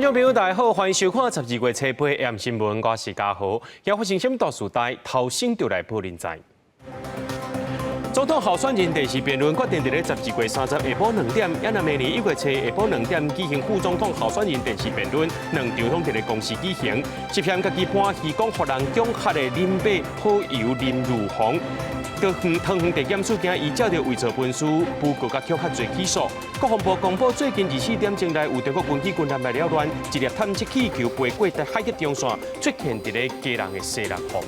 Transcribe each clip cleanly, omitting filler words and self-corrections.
眾朋友，大家好，歡迎收看12月初八 AM 新聞，我是嘉豪。今發生啥物大事代，頭先就來報恁知。總統候選人電視辯論決定佇咧12月30下晡兩點，也若明年1月初下晡兩點舉行副總統候選人電視辯論，兩場攏佇咧公視舉行。涉嫌家己搬戲講予人恐嚇的林北好友林如虹，桃園桃園地檢署今伊照著偽造文書、誣告佮恐嚇罪起訴。國防部公布最近24點鐘內有中國軍機軍艦來擾亂，一粒探測氣球飛過海峽中線，出現佇咧基隆的西南方。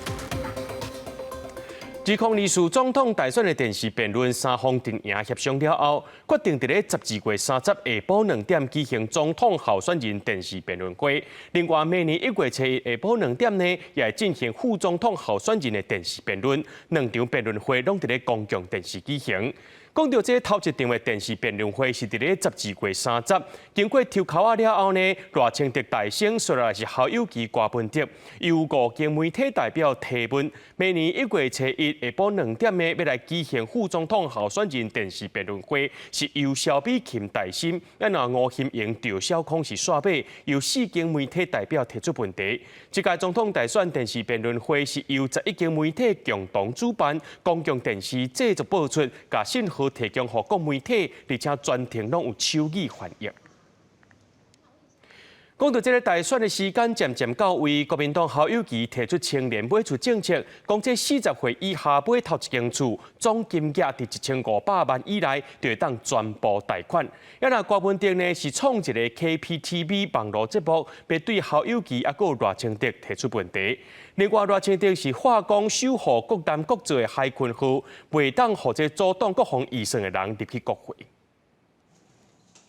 2024總統大選的電視辯論，三方陣營協商了後，決定佇咧12月30下晡兩點舉行總統候選人電視辯論會。另外，明年1月初一下晡兩點呢，也會進行副總統候選人的電視辯論。兩場辯論會攏佇咧公共電視舉行。講到這頭一場的電視辯論會是佇咧十二月三十，經過抽籤仔了後呢，賴清德大勝，紲落來是侯友宜、柯文哲，由五間媒體代表提問。明年1月初一下晡兩點呢，欲來舉行副總統候選人電視辯論會，是由蕭美琴大勝，啊若吳欣盈、趙小康是煞尾，由四間媒體代表提出問題。這屆總統大選電視辯論會是由11間媒體共同主辦，公共電視製作播出，共信號提供予各媒體，而且全程攏有手語翻譯。講到這个大選的時間漸漸到位，國民黨侯友宜提出青年買厝政策，講這40歲以下買頭一間厝，總金額佇1500萬以內，就會當全部貸款。啊若柯文哲呢是創一个 KPTV 網路節目，欲對侯友宜猶閣有賴清德提出問題。另外賴清德是話講守護國艦國造的海鯤號，袂當予這阻擋國防預算的人入去國會。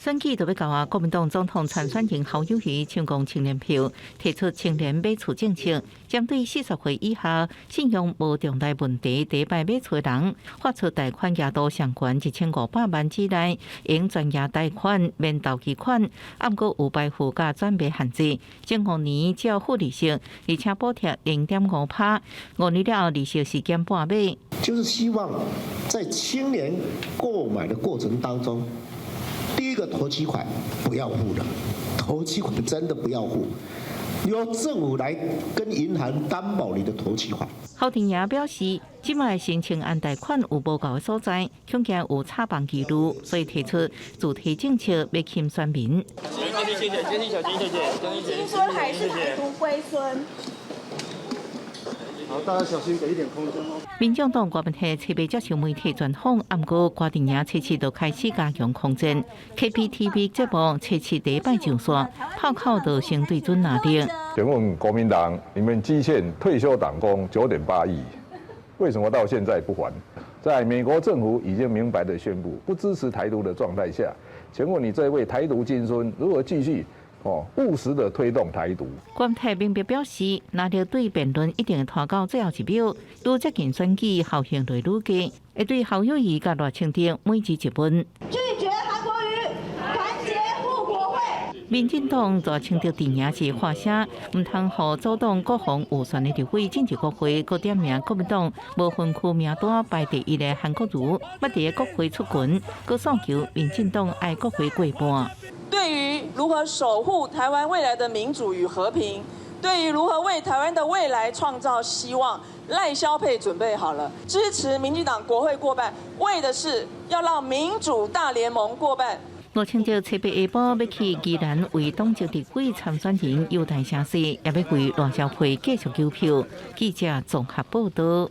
選舉就欲到啊！國民黨總統參選人侯友宜搶攻青年票，提出青年買厝政策，針對40歲以下信用無重大問題、第一擺買厝的人，發出貸款額度上懸1500萬之內，用全額貸款免頭期款，毋過有排付佮轉賣限制，前5年照付利息，而且補貼0.5趴，5年了後利息是減半碼。就是希望在青年購買的過程當中，第一個頭期款不要付了，頭期款真的不要付，由政府來跟銀行擔保你的頭期款。侯廷也表示，這擺申請按貸款有無夠的所在，恐驚有炒房記錄，所以提出主題政策欲輕選民。謝謝謝謝小金，謝謝。金孫還是台獨龜孫？好，大家小心，給一點空間哦。民眾黨郭文鐵初八接受媒體專訪，毋過郭陣營初七就開始加強空戰。KPTV 節目初七第一擺上線，炮口就先對準拿定。請問國民黨，你們積欠退休黨工9.8億，為什麼到現在不還？在美國政府已經明白的宣布不支持台獨的狀態下，請問你這位台獨金孫如何繼續？哦，務實的推動台獨。郭台銘表示，藍綠對辯論一定會拖到最後一秒，愈接近選舉，效應就愈低，會對侯友宜佮賴清德每字一問。拒絕韓國瑜，團結護國會。民進黨賴清德陣營是發聲，毋通予阻擋國防預算的立委進入國會，閣點名國民黨無分區名單排第一的韓國瑜，欲佇國會出拳，閣訴求民進黨愛國會過半。對於如何守護台灣未來的民主與和平，對於如何為台灣的未來創造希望，賴蕭配準備好了，支持民進黨國會過半，為的是要讓民主大聯盟過半。賴清德初八下晡欲去宜蘭為黨籍立委參選人優待聲勢，也欲為賴蕭配繼續求票。記者綜合報道。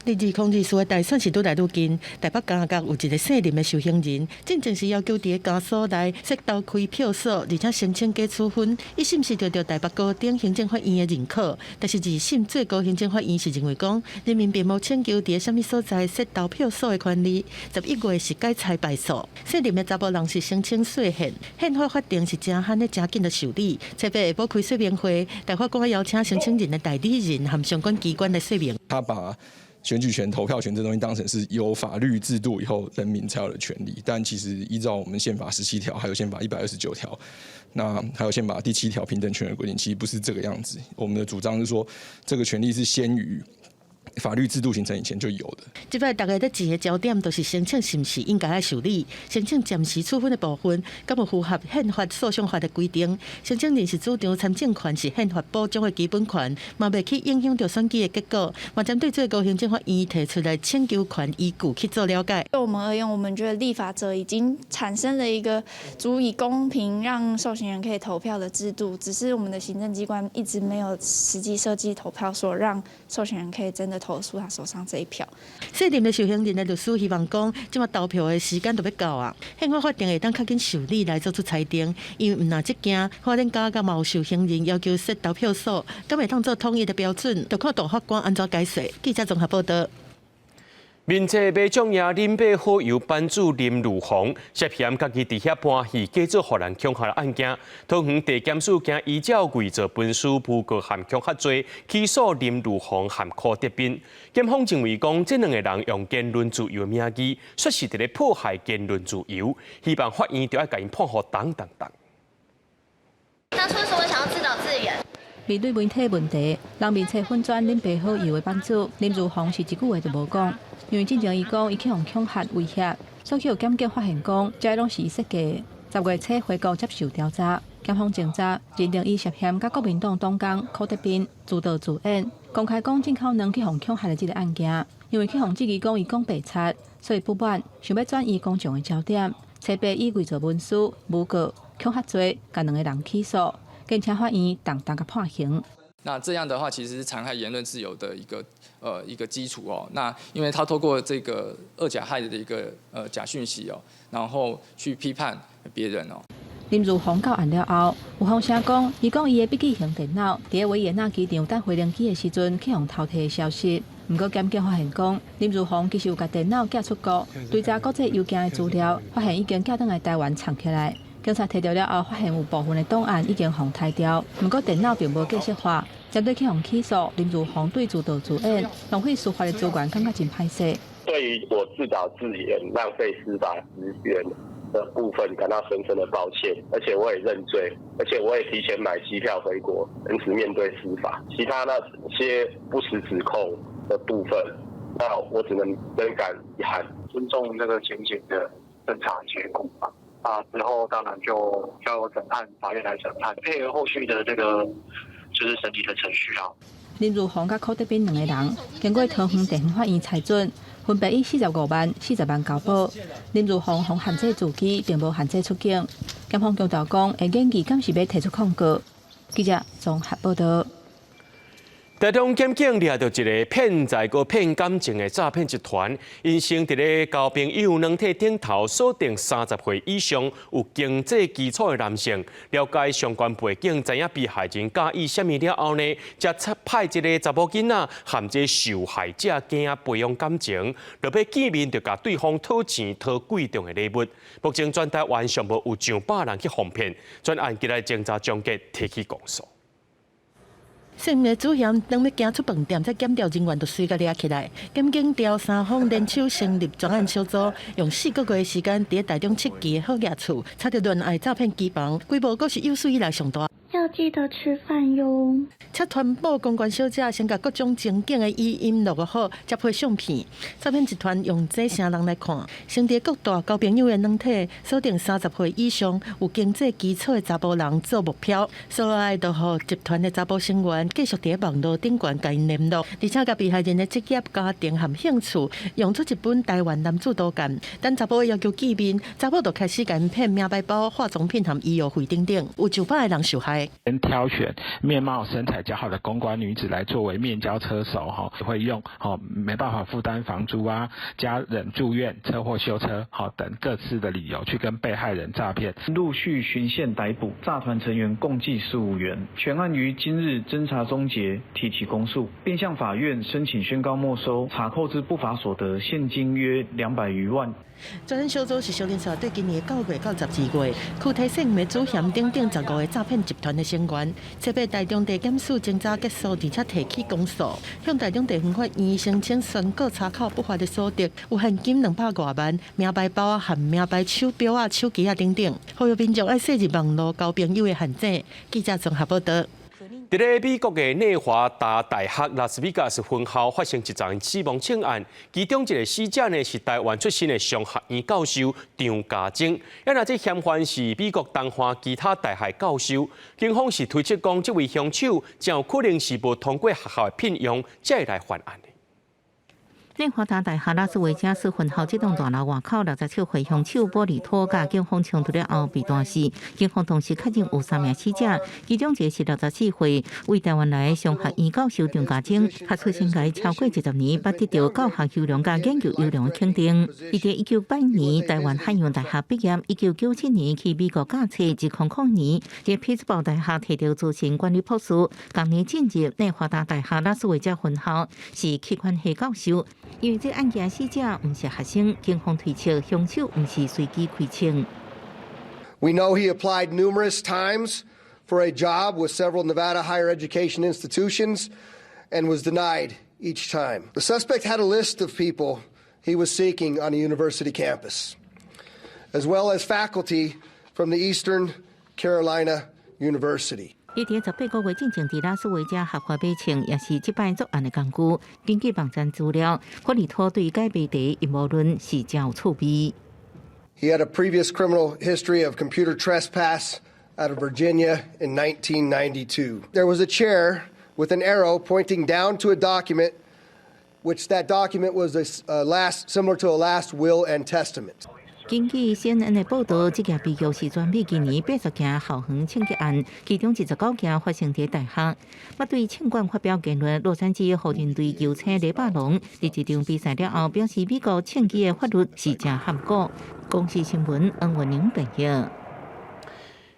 二零二四的大選是愈來愈近，台北嘉義有一个姓林的受刑人，進前是要求佇個監所內設投開票所，而且申請解處分。一審是得著台北高等行政法院的認可，但是二審最高行政法院是認為講，人民並無請求佇个啥物所在設投票所的權利。11月是改裁敗訴，姓林的查埔人是申請釋憲，憲法法庭是誠罕咧誠緊的受理。初八下晡開說明會，大法官邀請申請人的代理人和相關機關來說明。他把選舉權、投票權這東西當成是有法律制度以後人民才有的權利，但其實依照我們憲法17條，還有憲法129條，那還有憲法第七條平等權的規定，其實不是這個樣子。我們的主張是說，這個權利是先於法律制度形成以前就有的。這擺大家咧爭的焦點，就是申請是毋是應該愛受理，申請暫時處分的部分，敢有符合憲法訴訟法的規定？申請人是主張參政權是憲法保障的基本權，嘛袂去影響著選舉的結果。嘛針對最高行政法院提出來請求權依據去做了解。對我們而言，我們覺得立法者已經產生了一個足以公平讓受刑人可以投票的制度，只是我們的行政機關一直沒有實際設計投票所，讓受刑人可以真的投出他手上這一票。卸任的受刑人的律師希望講，這馬投票的時間就欲到啊，憲法法庭會當較緊受理來做出裁定，因為毋但這件，花蓮加佮嘛有受刑人要求設投票所，敢會當做統一的標準，就看大法官按怎解釋。記者綜合報道。面冊馬將贏林北好友版主林如虹涉嫌家己佇遐搬戲，假做予人恐嚇的案件，桃園地檢署今依照偽造文書、誣告和恐嚇罪起訴林如虹和柯德斌。檢方認為講，這兩個人用言論自由的名義，說是佇咧破壞言論自由，希望法院著愛共𪜶判予重重重。當初是我想要自導自演。面對媒體問題，人面冊粉專林北好友的版主林如虹是一句話都無講，因為進前伊講伊去予恐嚇威脅，所以檢警發現講，這攏是伊設計。10月初回國接受調查，檢方偵查認定伊涉嫌佮國民黨黨工柯德斌自導自演，公開講進口兩去予恐嚇的這个案件，因為去予質疑講伊講白賊，所以不滿，想欲轉移公眾的焦點，冊白以偽造文書、誣告、恐嚇罪，共兩个人起訴。檢請法院重重共判刑。那這樣的話，其實是殘害言論自由的一個基礎哦。那因為他透過這個二甲害的一個假訊息哦，然後去批判別人哦。林如虹到案了後，有風聲講，伊講伊的筆記型電腦佇維也納機場等飛行機的時陣，去予偷提的消息。毋過檢警發現講，林如虹其實有共電腦寄出國，追查國際郵件的資料，發現已經寄轉來台灣藏起來。警察提著了後，發現有部分的檔案已經予刣掉，毋過電腦並無格式化。針對去予起訴，林如虹對自導自演、浪費司法的資源，感覺真歹勢。對於我自導自演、浪費司法資源的部分，感到深深的抱歉，而且我也認罪，而且我也提前買機票回國，誠實面對司法。其他那些不實指控的部分，那我只能深感遺憾。尊重這個檢警的偵查結果吧。啊，之後當然就交由審判法院來審判，配合後續的這個就是審理的程序啊。林如虹佮柯德斌兩个人，經過桃園地方法院裁准，分別以45萬、40萬交保。林如虹予限制住居，並無限制出境。檢方強調講，會研議敢是欲提出抗告。記者綜合報道。台中檢警掠著一个騙財閣騙感情的詐騙集團，𪜶先佇咧交朋友軟體頂頭鎖定30歲以上有經濟基礎的男性，了解相關背景，知影被害人佮意啥物了後呢，才派一个查某囡仔和這受害者囝培養感情，落尾見面就共對方討錢討貴重的禮物。目前全台灣上無有上百人去予騙，全案今日偵查終結，提起公訴。姓名主嫌當欲行出飯店，這檢調人員就隨共掠起來。檢警調三方聯手成立專案小組，用4個月的時間，佇台中七期的好額厝，查著戀愛詐騙機房，規模閣是有史以來上大。要記得吃飯喲。這傳播公關小姐先共各種情景的語音錄好，才配相片。詐騙集團用這成人來看，先佇各大交朋友的軟體鎖定30歲以上有經濟基礎的查埔人做目標，所以就予集團的查埔成員繼續佇網路頂懸共𪜶聯絡，而且共被害人的職業、家庭和興趣，用出一本台灣男子圖鑑。等查埔要求見面，查埔就開始共𪜶騙名牌包、化妝品和醫藥費等等，有上百个人受害。先挑選面貌身材較好的公關女子來作為面交車手，哈，會用，哈，沒辦法負擔房租啊，家人住院、車禍修車，好等各式的理由去跟被害人詐騙。陸續循線逮捕詐團成員共計15人，全案於今日偵查終結，提起公訴，並向法院申請宣告沒收查扣之不法所得現金約200餘萬。專案小組是小連續對今年9月到12月，區提姓名主嫌等等15個詐騙集團的成員，冊被台中地檢署偵查結束，而且提起公訴，向台中地方法院申請宣告查扣不法的所得，有現金200外萬、名牌包和名牌手錶啊、手機啊等等，呼籲民眾愛細入網路交朋友的陷阱。記者綜合報道。佇咧美國的內華達大學拉斯維加斯分校發生一樁死亡槍案，其中一個死者呢是台灣出身的商學院教授張家禎。啊若這嫌犯是美國東岸其他大學教授，警方是推測講這位兇手真有可能是無通過學校的聘用，才會來犯案的。內華達大學拉斯維加斯分校這棟大樓外口67歲兇手波里托佮警方衝突了後被彈死，警方同時確認有三名死者，其中一個是64歲為台灣來的商學院教授張家禎，他出生涯超過20年，捌得著教學優良佮研究優良的肯定。伊佇1981年台灣漢陽大學畢業，1997年去美國教冊，2000年佇匹茲堡大學提著資訊管理博士，同年進入內華達大學拉斯維加分校，是企管系教授。因為這案件死者毋是學生，警方推測兇手毋是隨機開槍。 We know he applied numerous times for a job with several Nevada higher education institutions and was denied each time. The suspect had a list of people he was seeking on a university campus, as well as faculty from the Eastern Carolina University. 伊佇18個月進前佇拉斯維加合法買槍，也是這擺作案的工具。根據網站資料，普里托對該謎題陰謀論是真有趣味。 He had a previous criminal history of computer trespass out of Virginia in 1992. There was a chair with an arrow pointing down to a document, which that document was a last similar to a last will and testament. 根據 CNN 的報導，這件悲劇是全美今年80件校園槍擊案，其中29件發生佇大學。捌對槍管發表言論，洛杉磯湖人隊球星勒巴龍佇這場比賽了後表示，美國槍支的法律是誠含糊。公視新聞黃文玲編譯。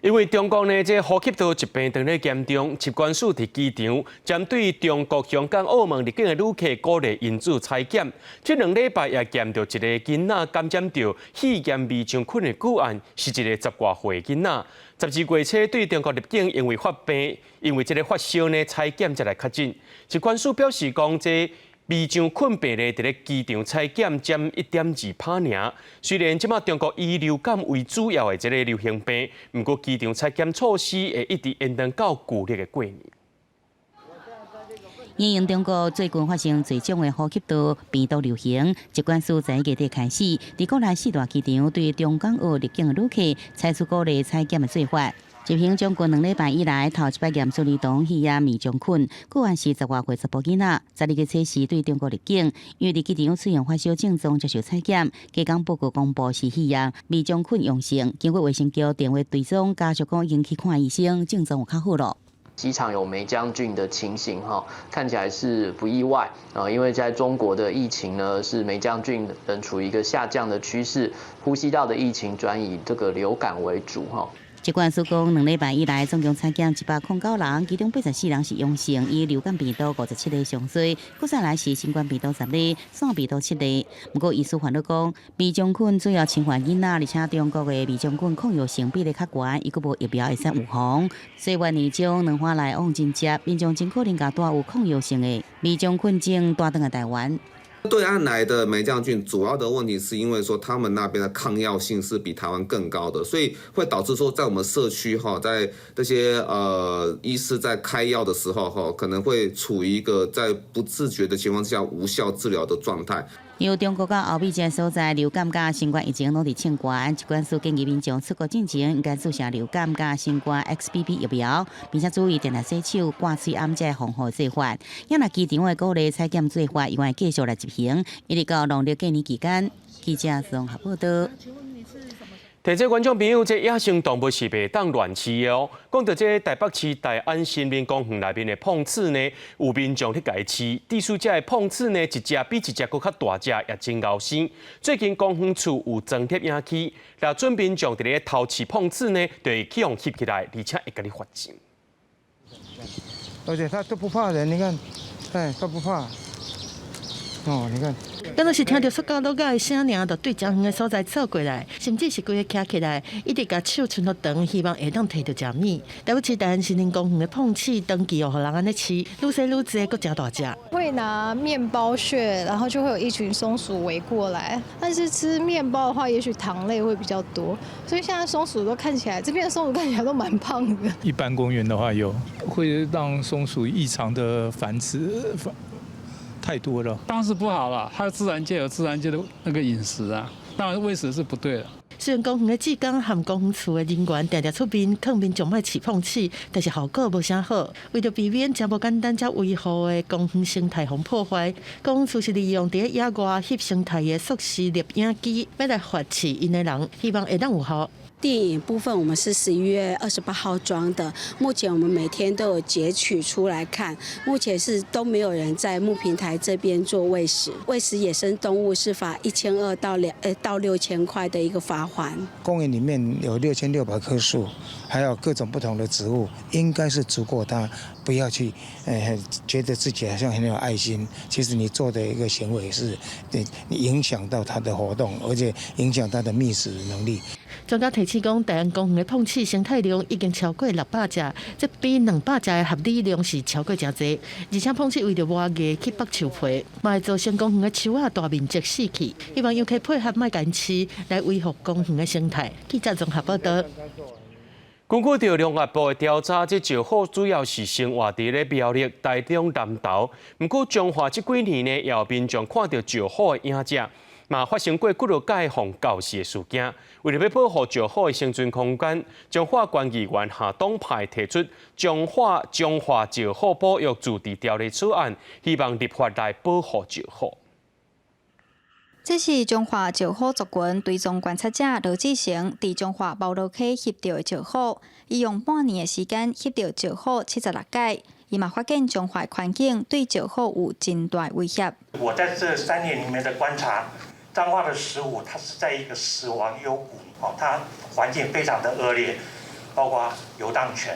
因為中國呢，這呼吸道疾病當咧嚴重，疾管署佇機場針對中國香港、澳門入境的旅客鼓勵𪜶做採檢。這兩禮拜也檢著一个囡仔感染著肺炎霉漿菌的個案，是一个十外歲囡仔。12月初對中國入境，因為發病，因為這个發燒呢，採檢才來確診。疾管署表示講，這霉漿菌病例佇咧機場採檢佔1.2趴爾。雖然這馬中國以流感為主要的這个流行病，毋過機場採檢措施會一直延長到舊曆的過年。因應中國最近發生濟種的呼吸道病毒流行，疾管署在月底開始，佇國內四大機場對中港澳入境的旅客採取鼓勵採檢的做法。執行將近2禮拜以來，頭一擺驗出兒童肺炎霉漿菌，個案是十外歲查埔囡仔，12月初四對中國入境，因為佇機場出現發燒症狀，接受採檢，健檢報告公布是肺炎霉漿菌陽性，經過衛生局電話追蹤，家屬講已經去看醫生，症狀有較好囉。機場有黴漿菌的情形，哈，看起來是不意外啊，因為在中國的疫情呢，是黴漿菌仍處於一個下降的趨勢，呼吸道的疫情轉以這個流感為主，哈。疾管署講，2禮拜以來總共採檢109人，其中84人是陽性，以流感病毒57個上濟，閣再來是新冠病毒10個，腺病毒7個。毋過醫師煩惱講，黴漿菌主要侵犯囡仔，而且中國的黴漿菌抗藥性比例較懸，伊閣無疫苗會使預防。所以明年將兩岸來往真濟，民眾真可能共帶有抗藥性的黴漿菌種帶轉來台灣。對岸來的黴漿菌主要的問題是因為說他們那邊的抗藥性是比台灣更高的，所以會導致說在我們社區哈，在這些醫師在開藥的時候哈，可能會處於一個在不自覺的情況之下無效治療的狀態。由中國佮歐美這所在流感佮新冠疫情攏佇衝懸，疾管署建議民眾出國進前應該注射流感佮新冠 XBB 疫苗，並且注意定定洗手、掛喙罨這防護做法。也若機場的鼓勵採檢做法，猶會繼續來執行，一直到農曆過年期間。記者綜合報道。提醒觀眾朋友，這野生動物是袂當亂飼的哦。講著這台北市大安森林公園內面的碰刺呢，有民眾咧共伊飼，致使這个碰刺呢，一隻比一隻閣較大隻，也真𠢕生。最近公園處有裝攝影機，若準民眾佇咧偷飼碰刺呢，就會去予翕起來，而且會共你罰錢。而且它都不怕人，你看，哎，都不怕。哦，你看。敢若是聽著塑膠落的聲爾，就對誠遠的所在走過來，甚至是規个徛起來，一直共手伸予長，希望會當提著食物。台北市大安森林公園的膨鼠長期予人按呢飼，愈細愈濟，閣誠大隻。會拿麵包屑，然後就會有一群松鼠圍過來。但是吃麵包的話，也許糖類會比較多，所以現在松鼠都看起來，這邊的松鼠看起來都蠻胖的。一般公園的話，有會讓松鼠異常的繁殖，太多了。當然是不好了，它自然界有自然界的那個飲食啊，當然餵食是不對的。雖然公園的志工和公園處的人員定定出面勸民眾莫飼膨鼠，但是效果無啥好。為著避免誠無簡單才維護的公園生態予破壞，公園處是利用佇野外翕生態的速時攝影機，欲來罰飼𪜶的人，希望會當有效。電影部分我們是11月28號裝的，目前我們每天都有截取出來看，目前是都沒有人在木平台這邊做餵食，餵食野生動物是罰1200到6000塊的一個罰鍰。公園裡面有6600棵樹，還有各種不同的植物，應該是足夠他不要去，覺得自己好像很有愛心，其實你做的一個行為是，你影響到他的活動，而且影響他的覓食能力。專家提醒講，大安公園的膨鼠生態量已經超過600隻，這比200隻的合理量是超過誠濟。而且膨鼠為著磨牙去剝樹皮，嘛會造成公園的樹仔大面積死去。希望遊客配合莫共飼，來維護公園的生態。記者綜合報道。根據著農業部的調查，這石虎主要是生活佇咧苗栗、台中南投。毋過彰化這幾年呢，也有民眾看著石虎的影子，嘛發生過幾落擺予咬死的事件。為著欲保護石虎的生存空間，彰化縣議員夏黨派提出彰化石虎保育自治條例草案，希望立法來保護石虎。這是彰化石虎族群追蹤觀察者羅志成佇彰化貓奴溪翕著的石虎，伊用半年的時間翕著石虎76擺，伊嘛發現彰化環境對石虎有真大威脅。我在這3年裡面的觀察，彰化的石虎，它是在一個死亡幽谷，哦，它環境非常的惡劣，包括遊蕩犬，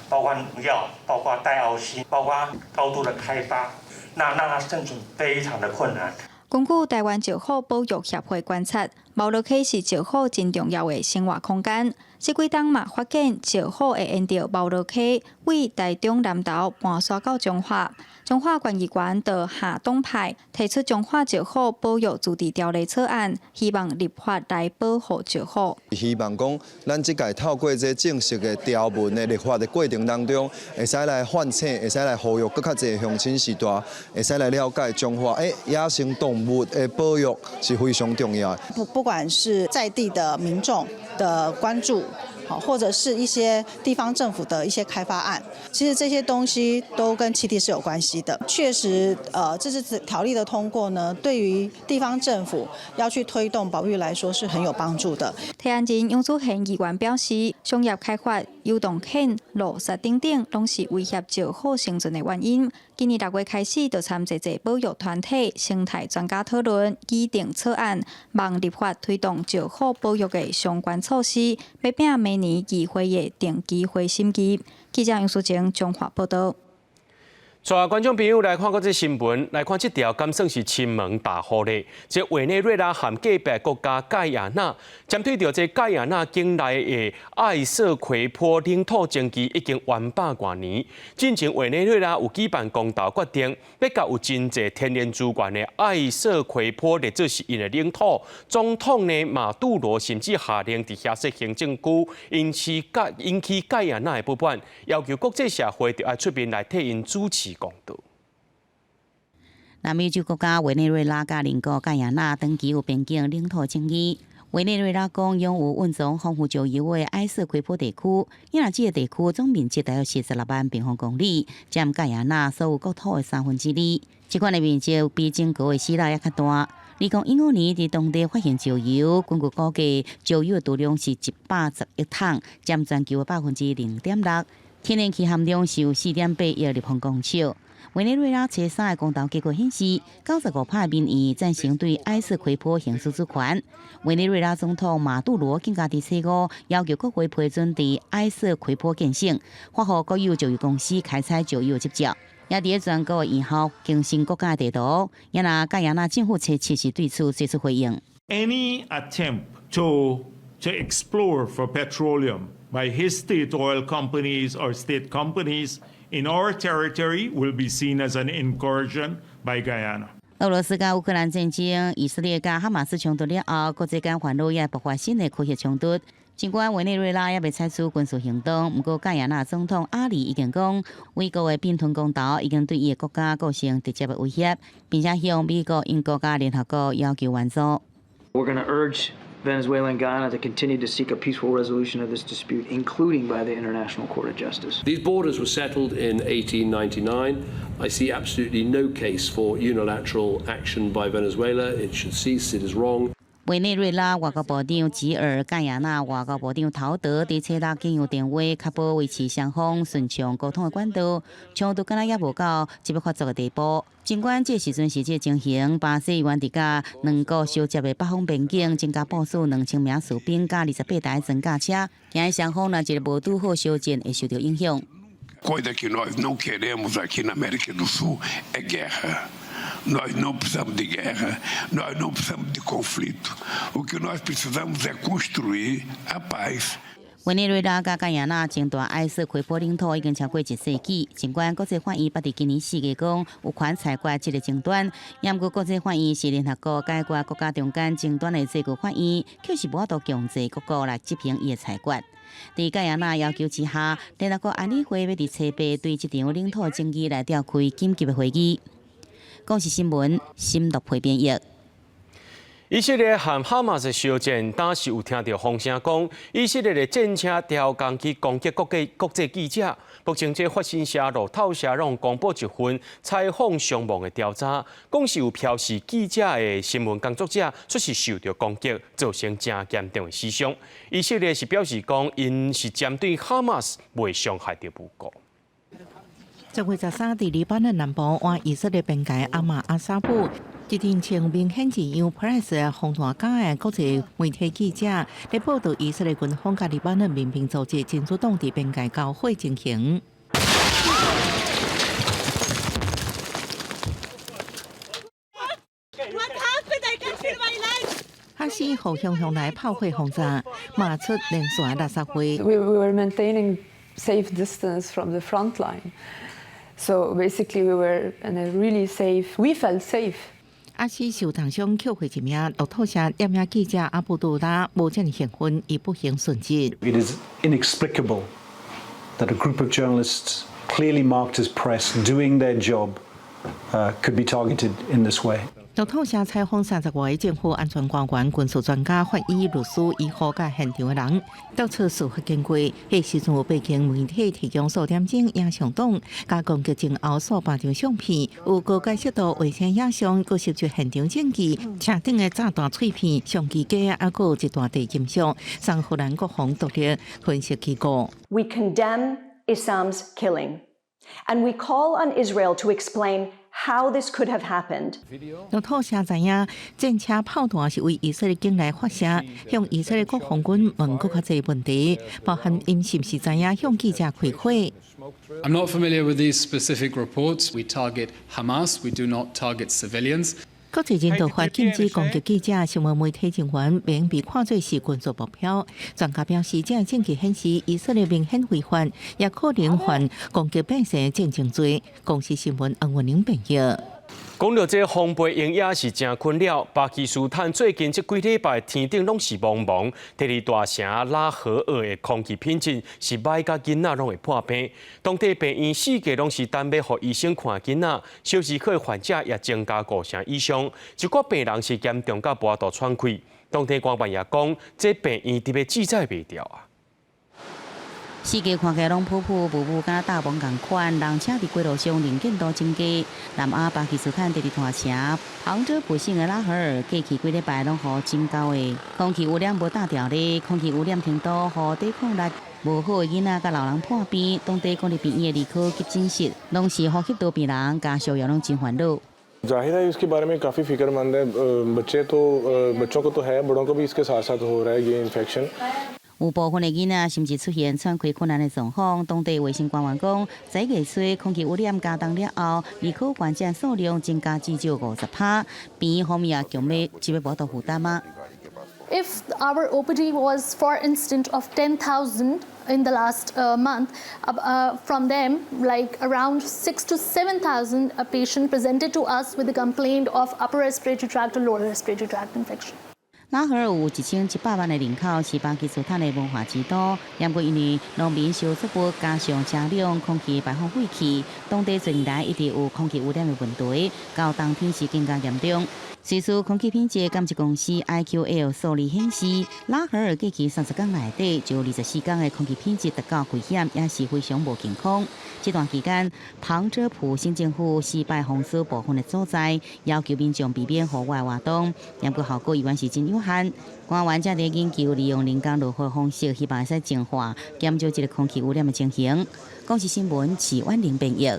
包括農藥，包括戴奧辛，包括高度的開發，那讓它生存非常的困難。根據臺灣石虎保育協會觀察，貓奴溪是石虎真重要的生活空間。這幾冬嘛發現石虎會沿著貓奴溪對台中南投盤徙到彰化。彰化縣議員的夏黨派提出彰化石虎保育自治條例草案，希望立法來保護石虎。希望講，咱這屆透過這正式的條文的立法的過程當中，會使來喚醒，會使來呼籲閣較濟鄉親序大，會使來了解彰化野生動物的保育是非常重要的。不管是在地的民眾的關注，好，或者是一些地方政府的一些開發案，其實這些東西都跟棲地是有關係的。確實，這次條例的通過呢，對於地方政府要去推動保育來說是很有幫助的。提案人楊祖賢議員表示，商業開發、遊蕩犬、路殺等等，攏是威脅石虎生存的原因。今年6月開始，就參濟濟保育團體、生態專家討論，擬定草案，望立法推動石虎保育的相關措施，欲拼明年議會的定期會審議。記者楊淑晶彰化報道。帶觀眾朋友來看閣這新聞，來看這條敢算是親門大戶咧？這委內瑞拉和隔壁國家蓋亞那，針對著這蓋亞那境內的艾瑟奎坡領土爭議已經冤百外年。進前委內瑞拉有舉辦公投決定，欲共有真濟天然資源的艾瑟奎坡列做是𪜶的領土。總統呢馬杜羅甚至下令佇遐設行政區，引起蓋亞那的不滿，要求國際社會著愛出面來替𪜶主持公道。南美洲國家委內瑞拉佮鄰國蓋亞那長期有邊境領土爭議。委內瑞拉講擁有蘊藏豐富石油的埃瑟奎坡地區，因為這個地區總面積大約是16萬平方公里，佔蓋亞那所有國土的二三分之。這款的面積比整個的希臘猶較大。2015年佇當地發現石油，根據估計，石油的儲量是110億桶，佔全球的0.6%。天然氣含量是有4.8億立方公尺。委內瑞拉初三的公投結果顯示，95%的民意贊成對埃瑟奎坡行使主權。委內瑞拉總統馬杜羅更加佇初五要求國會批准佇埃瑟奎坡建省，發予國有石油公司開採石油執照。也佇咧全國的院校更新國家地圖。也若蓋亞那政府初七時對此做出回應。 Any attempt to explore for petroleum by his state oil companies or state companies in our territory will be seen as an incursion by Guyana. 俄羅斯佮烏克蘭戰爭、以色列佮哈馬斯衝突了後，國際間煩惱也爆發新的區域衝突。儘管委內瑞拉猶未採取軍事行動，毋過蓋亞那總統阿里已經講，美國的併吞公投已經對伊的國家構成直接的威脅，並且向美國、英國佮聯合國要求援助。 We're going to urge Venezuela and Guyana to continue to seek a peaceful resolution of this dispute, including by the International Court of Justice. These borders were settled in 1899. I see absolutely no case for unilateral action by Venezuela. It should cease. It is wrong. 委內瑞拉外交部長吉爾、蓋亞那外交部長陶德佇初六經由電話確保維持雙方順暢溝通的管道，衝突敢若猶無到這欲發作的地步。儘管這時陣是這情形，巴西猶原佇佮兩國相接的北方邊境增加部署2000名士兵佮28台裝甲車，驚雙方若一个無拄好相戰會受著影響。 Coisa que nós não queremos aqui na América do Sul é guerra. Nós não precisamos de guerra, nós não precisamos de conflito. O que nós precisamos é construir a paz. 委內瑞拉佮蓋亞那爭奪埃索奎博領土已經超過一世紀。儘管國際法院捌佇今年4月講有權裁決這个爭端，毋過國際法院是聯合國解決國家中間爭端的最高法院，卻是無法度強制各國來執行伊的裁決。佇蓋亞那要求之下，聯合國安理會欲佇初八對這場領土爭議來召開緊急的會議。公視新聞，新樂培編譯。以色列和哈馬斯相戰，當時有聽著風聲講，以色列的戰車調工去攻擊國際記者。目前這法新社、路透社攏公布一份採訪傷亡的調查，講是有飄是記者的新聞工作者，確實受著攻擊，造成誠嚴重的死傷。以色列是表示講，𪜶是針對哈馬斯，未傷害著無辜。 10月13，佇黎巴嫩南部倚以色列邊界阿馬阿沙布，一陣穿明顯是由 Press 紅團甲的國際媒體記者，咧報導以色列軍方佮黎巴嫩民兵組織真主黨佇邊界交火情形。哈斯予雄雄來炮火轟炸，罵出連續垃圾話。 We were maintaining safe distance from the front line. So basically, we were in a really safe. We felt safe. 阿西受重傷，抾回一名路透社攝影記者阿布杜拉，無遮爾幸運，伊不幸殉職。 It is inexplicable that a group of journalists clearly marked as press doing their job could be targeted in this way. 路透社採訪30外个政府安全官員、軍事專家、法醫、律師、醫護佮現場的人，調出事發經過。彼時陣有八間媒體提供數點鐘影像檔，佮攻擊前後數百張相片，有高解析度衛星影像，閣攝出現場證據，車頂的炸彈碎片、相機架，猶閣有一大塊金屬，送荷蘭國防獨立分析機構。 We condemn Issam's killing, and we call on Israel to explain how this could have happened. 路透社知影，戰車炮彈是對以色列境內發射，向以色列國防軍問閣較濟問題，包含𪜶是毋是知影向記者開火。 I'm not familiar with these specific reports. We target Hamas. We do not target civilians. 國際人道法禁止攻擊記者，新聞媒體人員免被看做是軍事目標。專家表示，這个證據顯示以色列明顯違法，也可能犯攻擊百姓戰爭罪。公視新聞黃文玲編譯。講著這風飛蠅也是誠困擾。巴基斯坦最近這幾禮拜天頂攏是濛濛，第二大城拉合爾的空氣品質是䆀甲囡仔攏會破病。當地病院四界攏是等欲予醫生看囡仔，小兒科患者也增加五成以上。一寡病人是嚴重甲無法度喘氣。當地官員也講，這病院特別記載袂著啊。四界看起來攏濛濛霧霧，敢若罩門仝款，人車佇街路上能見度增加。南亞巴基斯坦第二大城旁遮普省的拉合爾，過去幾禮拜攏予真厚的空氣污染無罩牢咧，空氣污染程度予抵抗力無好的囡仔佮老人破病。當地公立病院的兒科急診室，攏是呼吸道病人家屬也攏真煩惱。 जाहिर है इसके बारे में काफ़ी फ़िक्रमंद है। बच्चे तो बच्चों को तो है, बड़ों को भी इसके साथ साथ हो रहा है ये इन्फेक्शन। 有部分的囡仔甚至出現喘氣困難的狀況。當地衛生官員講，十一月初空氣污染加重了後，兒科患者數量增加至少50%。病院方面也強欲這欲無法度負擔嗎？ If our OPD was, for instance, of 10,000 in the last month, from them, like around 6 to 7,000 a patient presented to us with a complaint of upper respiratory tract or lower respiratory tract infection. 拉合爾有1700萬的人口，是巴基斯坦的文化之都。不過因為農民燒作物，加上車輛空氣排放廢氣，當地近年來一直有空氣污染的問題，到冬天時更加嚴重。瑞士空氣品質監測公司 IQL 數字顯示，拉合爾過去30天內底就有24天的空氣品質達到危險，也是非常無健康。這段期間，旁遮普省政府四擺封鎖部分的所在，要求民眾避免戶外活動。不過效果依然是真有限。官員正佇研究利用人工落雨方式，希望會使淨化，減少這个空氣污染的情形。公視新聞，徐婉玲編譯。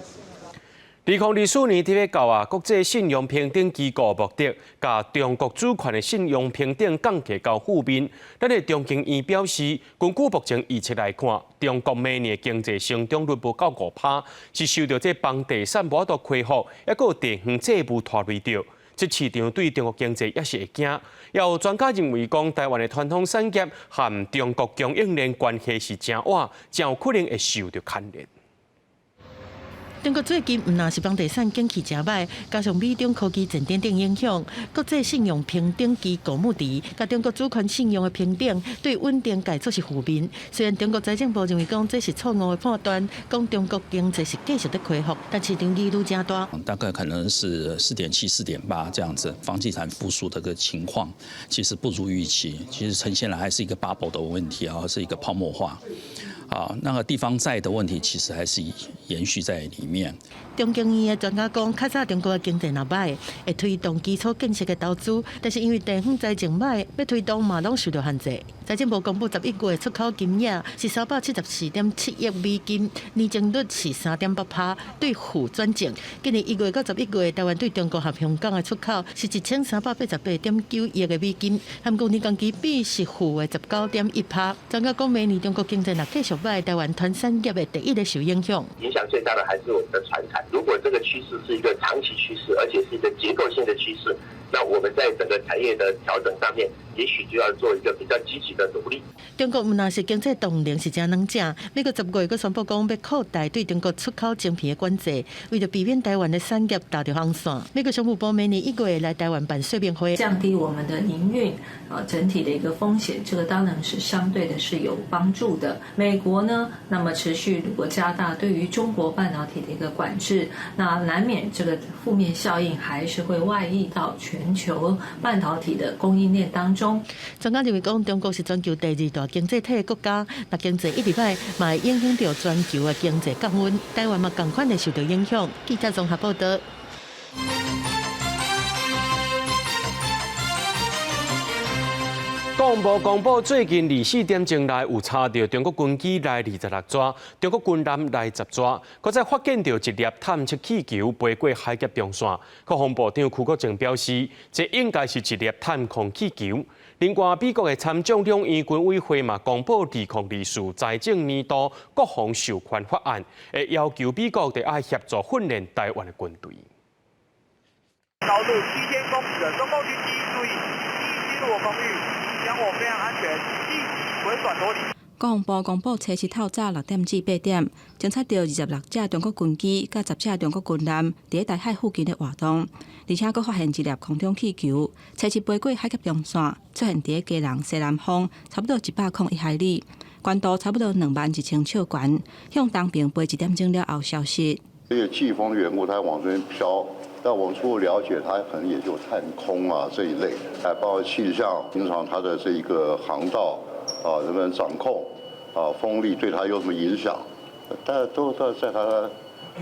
2024年佇咧到啊，國際信用評等機構穆迪，共中國主權的信用評等降低到負面。咱的中經院表示，根據目前預測來看，中國明年經濟成長率無到5%，是受著這房地產無法度恢復，抑閣有地方債務拖累著。這市場對中國經濟也是會驚。也有專家認為講，台灣的傳統產業和中國供應鏈關係是誠倚，誠有可能會受著牽連。中國最近毋但是房地產景氣誠䆀，加上美中科技戰等等影響，國際信用評等機構穆迪，共中國主權信用的評等對穩定改做是負面。雖然中國財政部認為講這是錯誤的判斷，講中國經濟是繼續佇恢復，但市場疑慮誠大。大概可能是4.7、4.8這樣子，房地產復甦的個情況其實不如預期，其實呈現來還是一個 bubble 的問題啊，是一個泡沫化。啊，那個地方債的問題其實還是延續在裡面。中經院的專家講，較早中國的經濟若䆀，會推動基礎建設的投資，但是因為地方財政䆀，欲推動嘛攏受著限制。財政部公布11月出口金額是374.7億美金，年增率是3.8%，對負轉正。今年1月到11月，台灣對中國和香港的出口是1388.9億的美金，和舊年同期比是負的19.1%。專家講，明年中國經濟若繼續䆀，台灣傳產業會第一个受影響。影響最大的還是我們的傳產。如果這個趨勢是一個長期趨勢，而且是一個結構性的趨勢，那我們在整個產業的調整上面，也許就要做一個比較積極的努力。中國毋但是經濟動能是誠軟正，美國10月閣宣布講欲擴大對中國出口晶片的管制，為著避免台灣的產業踏著紅線。美國商務部明年1月來台灣辦說明會，降低我們的營運啊整體的一個風險，這個當然是相對的是有幫助的。美國呢，那麼持續如果加大對於中國半導體的一個管制，那難免這個負面效應還是會外溢到全球半導體的供應鏈當中。專家認為講，中國是全球第二大經濟體的國家，若經濟一直䆀，嘛會影響著全球的經濟降溫，台灣嘛仝款會受著影響。記者綜合報導。國防部公布最近24點鐘內有查著中國軍機來26逝，中國軍艦來10逝，閣再發現著一粒探測氣球飛過海峽中線。國防部長邱國正表示，這應該是一粒探空氣球。另外，美國的參眾兩院軍委會嘛公布2024財政年度國防授權法案，會要求美國得愛協助訓練台灣的軍隊。高度7000公尺的中共軍機，注意，已進入我空域，影響我飛航安全，立即回轉脫離。國防部公布，初四透早6點至8點，偵察著26架中國軍機佮10架中國軍艦佇咧台海附近咧活動，而且閣發現一粒空中氣球，初七飛過海峽中線，出現佇咧基隆西南方，差不多101海里，高度差不多21,000尺懸，向東邊飛一點鐘了後消失。因為季風的緣故，它往這邊飄。但我們初步了解，它可能也就探空啊這一類，包括氣象，平常它的這一個航道啊，能不能掌控啊，風力對它有什麼影響？但都在它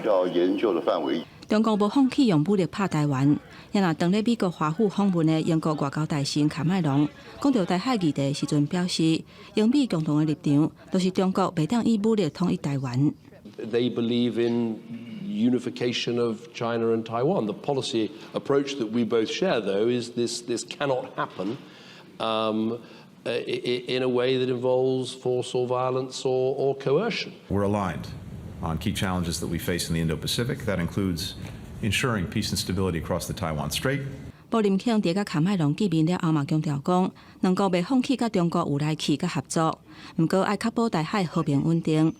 要研究的範圍。中國無放棄用武力拍台灣，也若當咧美國華府訪問的英國外交大臣卡麥隆講著台海議題時陣表示，英美共同的立場，就是中國袂當以武力統一台灣。 They believe in unification of China and Taiwan. The policy approach that we both share, though, is this cannot happen. In a way that involves force or violence or coercion. We're aligned on key challenges that we face in the Indo-Pacific. That includes ensuring peace and stability across the Taiwan Strait. 布林肯佇佮喀麥隆見面了後嘛，強調講，兩國袂放棄佮中國有來去佮合作，毋過愛確保台海和平穩定。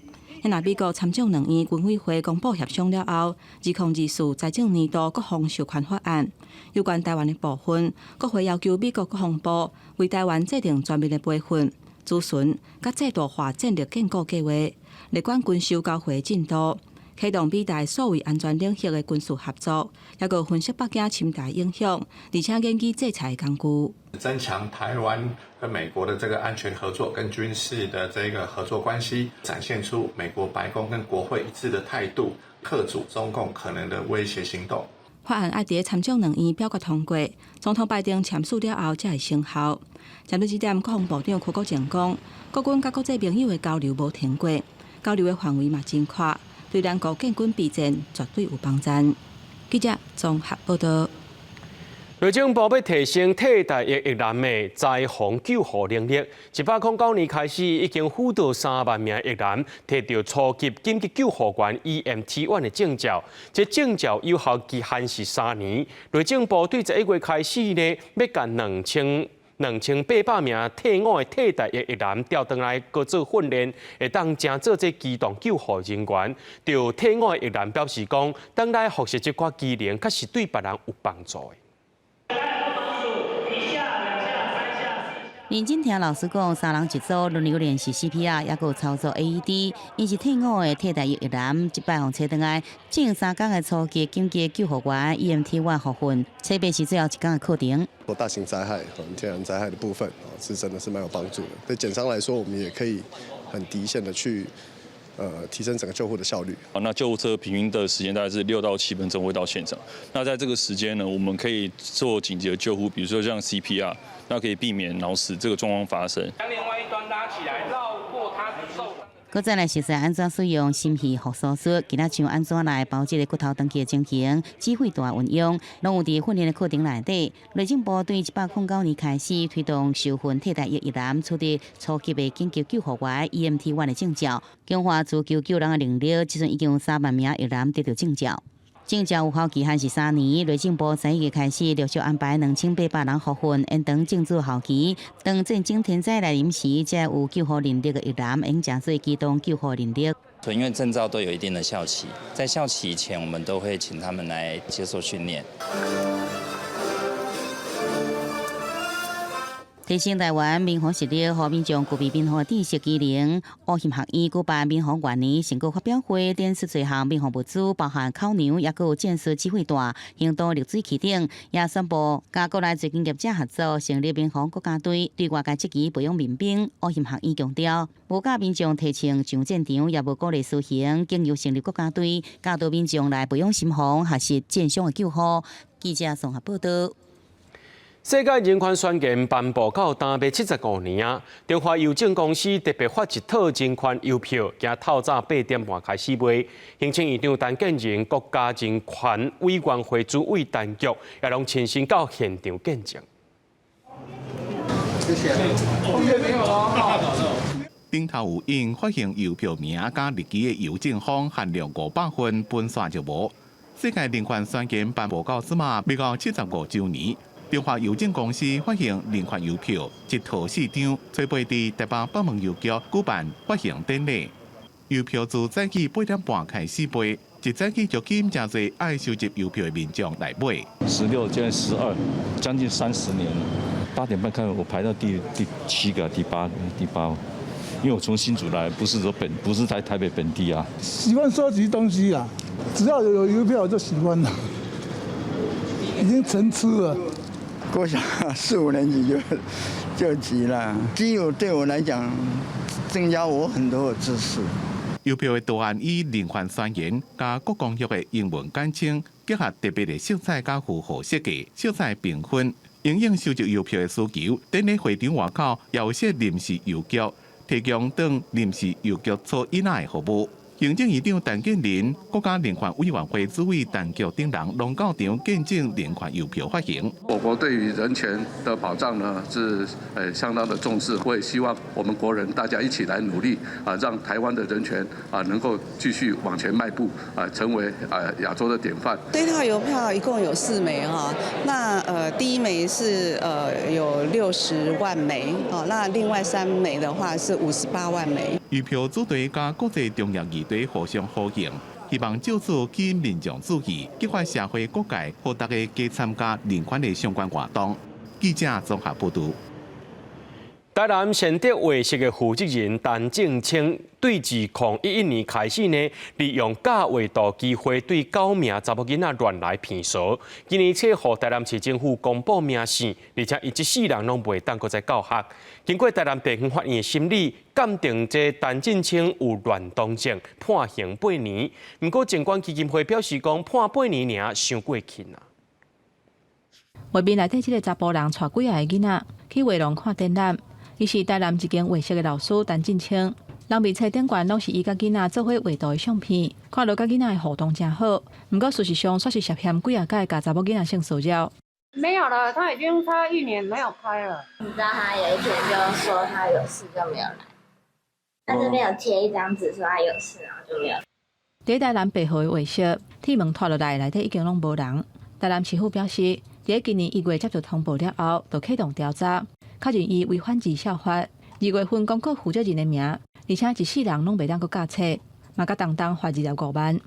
若美國參眾兩院軍委會公布協商了後，2024財政年度國防授權法案有關台灣的部分，國會要求美國國防部為台灣制定全面的培訓、諮詢、佮制度化戰略建構計畫，列管軍售交貨進度，啟動美台數位安全領域的軍事合作，抑閣分析北京侵台影響，而且研擬制裁工具。增強台灣跟美國的這個安全合作跟軍事的這個合作關係，展現出美國白宮跟國會一致的態度，嚇阻中共可能的威脅行動。法案愛佇參眾兩院表決通過，總統拜登簽署了後才會生效。針對這點，國防部長柯國正講，國軍佮國際盟友的交流無停過，交流的範圍嘛真闊，對兩國建軍備戰絕對有幫助。記者綜合報道。內政部欲提升替代役役男的災防救護能力，109年開始已經輔導3萬名役男提著初級緊急救護員 EMT-1 的證照，這證照有效期限是3年。內政部對11月開始呢，欲共2800名退伍的替代役役男調轉來閣做訓練，會當成做這機動救護人員。著退伍的役男表示講，轉來學習這寡技能，確實對別人有幫助的。認真聽老師講，三人一組輪流練習 CPR，抑閣有操作 AED。𪜶是退伍的替代役役男，這擺予請轉來進3工的初級緊急救護員 EMT-1 復訓，這擺是最後一工的課程。做大型災害和天然災害的部分，是真的是蠻有幫助的。對檢傷來說，我們也可以很第一線的去，提升整個救護的效率。那救護車平均的時間大概是6到7分鐘會到現場。那在這個時間呢，我們可以做緊急的救護，比如說像 CPR，那可以避免腦死這個狀況發生。將另外一端拉起來，繞過他受傷。閣再來熟悉按怎使用心肺復甦術，今仔像按怎來包這個骨頭斷去的情形，指揮帶運用，攏有佇訓練的課程內底。內政部對109年開始推動受訓替代役役男取得初級的緊急救護員 EMT-1 的證照，強化自救救人的能力。這陣已經有3萬名役男得著證照。證照有效期限是3年，內政部11月開始陸續安排2800人復訓，延長證照效期。當戰爭天災來臨時，才有救護能力的役男會成做機動救護能力。因為證照都有一定的效期，在效期前，我們都會請他們來接受訓練。提升台灣民防實力，予民眾具備民防的知識技能。烏協學院舉辦民防元年成果發表會，展示濟項民防物資，包含口糧，抑閣有戰術指揮帶、行動濾水器等，也宣布佮國內濟間業者合作，成立民防國家隊，對外界積極培養民兵。烏協學院強調，無教民眾提槍上戰場，也無鼓勵私刑，經由成立國家隊，教導民眾來培養心防，學習戰傷的救護。記者綜合報道。世界人權宣言頒布到今欲75年啊！中華郵政公司特別發一套人權郵票，今透早8點半開始賣。行政院長陳建仁、國家人權委員會主委陳菊也攏親身到現場見證。謝謝。頂頭有印發行郵票名佮日期的郵政封，限量500份，分煞就無。世界人權宣言頒布到這馬，欲到75週年。中華郵政公司發行人權郵票，一套四張，初八佇台北北門郵局舉辦發行典禮。郵票自早起8點半開始賣，一早起就吸引誠濟愛收集郵票的民眾來買。 16加12，將近30年了。8點半開，我排到第七個、第八、第八，因為我從新竹來，不是說本，不是在台北本地啊。喜歡收集東西啊，只要有郵票我就喜歡了，已經成痴了。國小四五年級就集了，集郵對我來講，增加我很多的知識。郵票的圖案以人權宣言佮國光約的英文簡稱，結合特別的色彩佮符號設計，色彩繽紛，因應收集郵票的需求。典禮會場外口也有設臨時郵局，提供當臨時郵局做印仔的服務。行政院長陳建仁、國家人權委員會主委陳菊等人攏到場見證人權郵票發行。我國對於人權的保障呢，是相當的重視。我也希望我們國人大家一起來努力啊，讓台灣的人權啊能夠繼續往前邁步啊，成為啊亞洲的典範。這套郵票一共有四枚哈，那第一枚是有60萬枚，哦，那另外三枚的話是58萬枚。郵票主題佮國際重要議題互相呼應，希望藉此吸引民眾注意，激發社會各界予大家加參加人權的相關活動。記者綜合報導。台南善德畫室的負責人陳正清，對2011年開始呢，利用教畫圖機會對九名查某囡仔亂來騙數。今年初予台南市政府公布名姓，而且伊這世人攏袂當閣再教學。經過台南地方法院的審理，鑑定這陳正清有亂動症，判刑八年。毋過，政管基金會表示講，判八年爾，傷過輕啊。畫面內底這个查埔人帶幾仔个囡仔去畫廊看展覽。伊是台南一間畫室的老師陳進清，人面冊頂懸攏是伊佮囡仔做伙畫圖的相片，看落佮囡仔的互動誠好。毋過事實上，煞是涉嫌幾仔擺共查某囡仔性騷擾。沒有了，他已經他一年沒有開了。你知道他有一天就說他有事就沒有來，他這邊有貼一張紙說他有事，然後就沒有。佇台南白河的畫室，鐵門拖落來，內底已經攏無人。台南市府表示，佇今年1月接到通報了後，就啟動調查。確認伊違反兒少法，2月份公告負責人的名，而且一世人攏袂當閣教冊，嘛共當當罰25萬。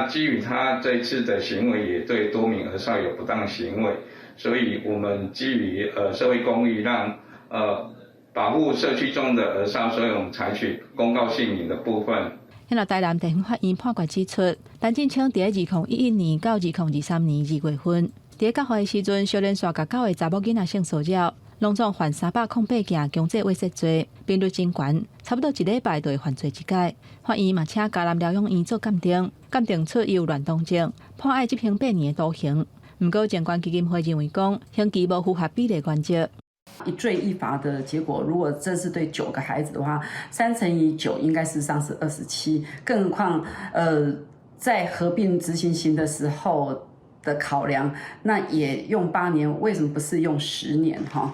基於他這次的行為，也對多名兒少有不當行為，所以我們基於社會公益，讓保護社區中的兒少，所以我們採取公告姓名的部分。現在台南地方法院判決指出，陳進清佇2011年到2023年2月份，佇教學的時陣，相連續共九个查某囡仔性騷擾。攏總犯308件強制猥褻罪，頻率真懸，差不多一禮拜就會犯罪一擺。法院嘛請嘉南療養院做鑑定，鑑定出伊有亂動症，判愛執行八年的徒刑。毋過，政權基金會認為講，刑期無符合比例原則。一罪一罰的結果，如果這是對九個孩子的話，3乘以9應該事實上是27。更何況，在合併執行刑的時候的考量，那也用八年，為什麼不是用10年？哈？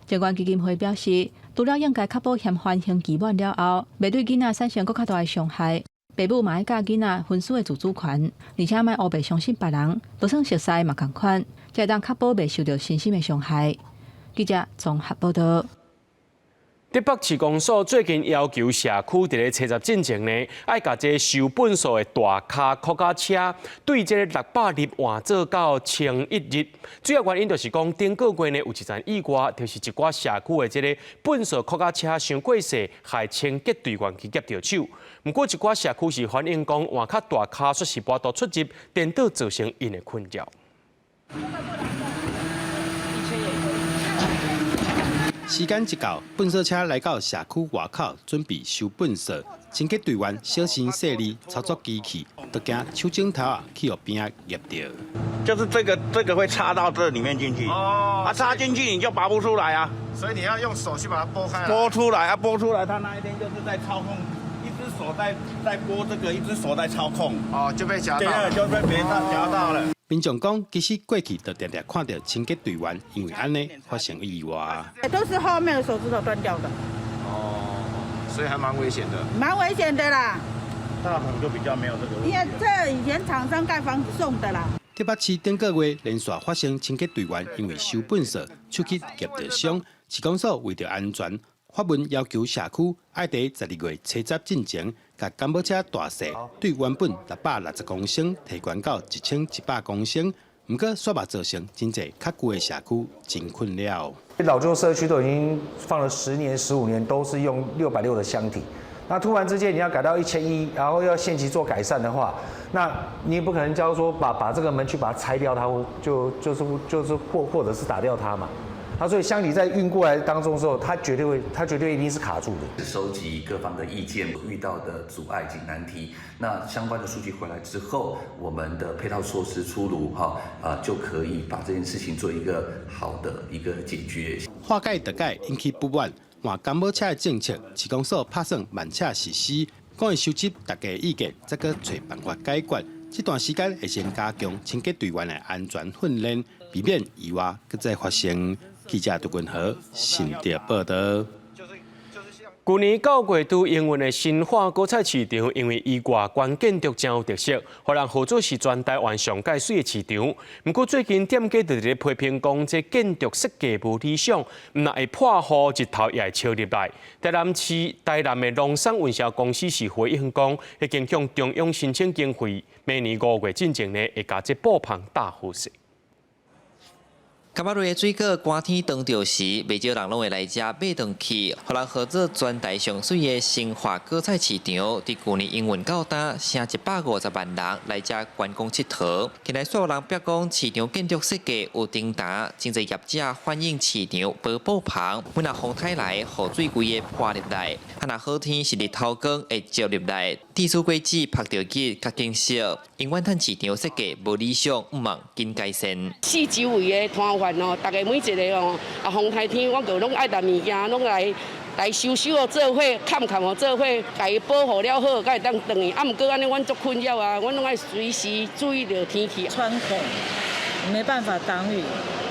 政權基金會表示，除了應該確保嫌犯刑期滿了後，袂對囡仔產生閣較大的傷害，爸母嘛愛教囡仔分書的自主權，而且莫烏白相信別人，就算熟似嘛仝款，才會當確保袂受著身心的傷害。記者綜合報導。竹北市公所最近要求社區佇咧初十進前呢，愛共這收糞埽的大跤擴甲車對這个600日換做到1100日。主要原因就是講，頂個月呢有一場意外，就是一寡社區的這个糞埽擴甲車傷過細，害清潔隊員去夾著手。毋過一寡社區是反映講，換較大跤煞是無法度出入，顛倒造成𪜶的困擾。時間一到，糞埽車來到社區外口，準備收糞埽。清潔隊員小心細膩操作機器，都驚手指頭仔去予邊仔夾著。就是這個會插到這裡面進去，哦，啊插進去你就拔不出來啊。所以你要用手去把它撥開。撥出來啊，撥出來，他那一天就是在操控，一隻手在撥這個，一隻手在操控。哦，就被夾到，對，就被別人夾到了。民眾講，其實過去就定定看著清潔隊員因為按呢發生意外。都是後面的手指頭斷掉的。哦，所以還蠻危險的。蠻危險的啦。大桶就比較沒有這個。因為這以前廠商蓋房子送的啦。竹北市頂個月連續發生清潔隊員因為收糞埽手去夾著傷，市公所為著安全，發文要求社區愛佇12月初十進前，共干寶車大細對原本660公升提懸到1100公升，毋過煞嘛造成真濟較舊的社區真困擾。老舊社區都已經放了10年、15年，都是用660的箱體。那突然之間你要改到1100，然後要限期做改善的話，那你也不可能叫說把這個門去把它拆掉，它就是或者是打掉它嘛。那所以箱體在運過來當中的時候，它絕對會，它絕對一定是卡住的。收集各方的意見，遇到的阻礙及難題，那相關的數據回來之後，我們的配套措施出爐，哈，啊，就可以把這件事情做一個好的一個解決。話改就改，引起不滿。換干寶車的政策，市公所拍算慢車實施，講會收集大家意見，再閣揣辦法解決。這段時間會先加強清潔隊員的安全訓練，避免意外閣再發生。記者杜君和新竹報道。舊年9月拄營運的新化果菜市場，因為伊外觀建築誠有特色，予人號做是全台灣上蓋媠的市場。毋過最近店家就佇咧批評講，這建築設計無理想，毋但會破雨，日頭也會燒入來。台南市台南的農產運銷公司是回應講，已經向中央申請經費，明年5月進前呢會共這布棚搭好勢。柑仔類的水果，寒天當著時，袂少人攏會來遮買轉去，予人號做全台上媠的新化果菜市場，佇舊年營運到今，成150萬人來遮觀光𨑨迌。近來煞有人逼講市場建築設計有重擔，真濟業者反映市場無布棚，每若風颱來，雨水規个潑入來，啊若好天是日頭光會照入來，地主果子曝著日較緊燒，𪜶怨嘆市場設計無理想，向望緊改善。四周圍的攤販哦，逐家每一个哦，啊風颱天，阮就攏愛沓物件，攏來來收收哦，做伙崁崁哦，做伙，共伊保護了好，才會當轉去。啊，毋過按呢，阮足困擾啊，阮攏愛隨時注意著天氣。穿孔，沒辦法擋雨，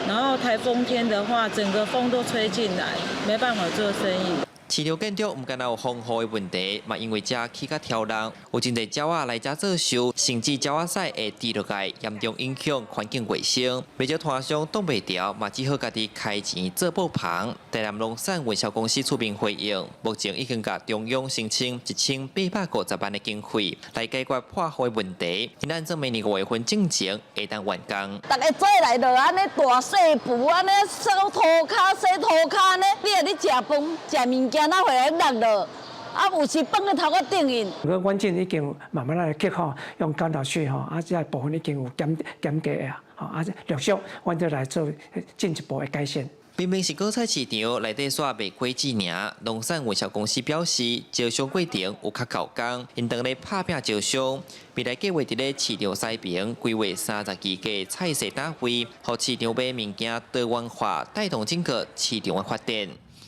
然後颱風天的話，整個風都吹進來，沒辦法做生意。市場建築毋干焦有風雨的問題，嘛因為遮起較挑人，有真濟鳥仔來遮做岫，甚至鳥仔屎會滴落來，嚴重影響環境衛生。袂少攤商擋袂牢，嘛只好家己開錢做布棚。台南農產運銷公司出面回應，目前已經共中央申請1850萬的經費來解決破雨的問題。𪜶按算明年5月份進前會當完工。逐家做來就按呢大細步，按呢掃塗跤、洗塗跤按呢，你若咧食飯、食物件，哪會來落落？啊，有時放佇頭殼頂面。個關鍵已經慢慢來克服，用幹頭水吼，啊，這部分已經有減減低啊，吼，啊，陸續阮就來做進一步的改善。明明是果菜市場，內底煞賣果子爾。農產運銷公司表示，招商過程有較夠工，𪜶當咧拍拚招商，未來計劃佇咧市場西邊規劃32個菜市攤位，予市場買物件多元化，帶動整個市場的發展。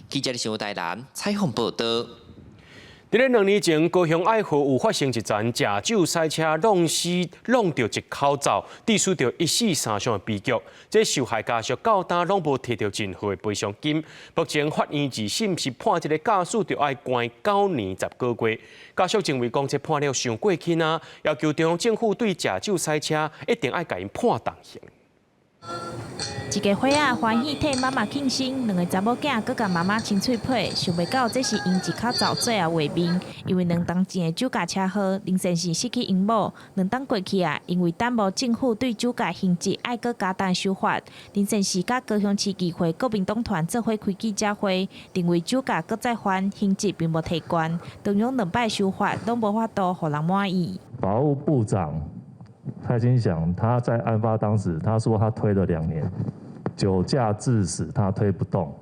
記者新聞台南採訪報導。佇咧2年前，高雄愛河有發生一場食酒賽車弄死弄著一口罩，致使著一死三傷的悲劇。這受害家屬到今攏無提著任何的賠償金。目前法院二審是判這个駕駛著愛關9年10個月。家屬認為講這判了傷過輕啊，要求中央政府對食酒賽車一定愛共𪜶判重刑。一家伙仔歡喜替媽媽慶生，兩个查某囝閣共媽媽親喙皮，想袂到這是𪜶一口罩最後畫面。因為2冬前的酒駕車禍，林先生失去𪜶某，2冬過去啊，因為等無政府對酒駕刑責愛閣加重修法，林先生佮高雄市議會國民黨團做伙開記者會，認為酒駕閣再犯，刑責並無提懸，中央兩擺修法攏無法度予人滿意。法務部長蔡清祥，他在案發當時，他說他推了2年，酒駕致死，他推不動。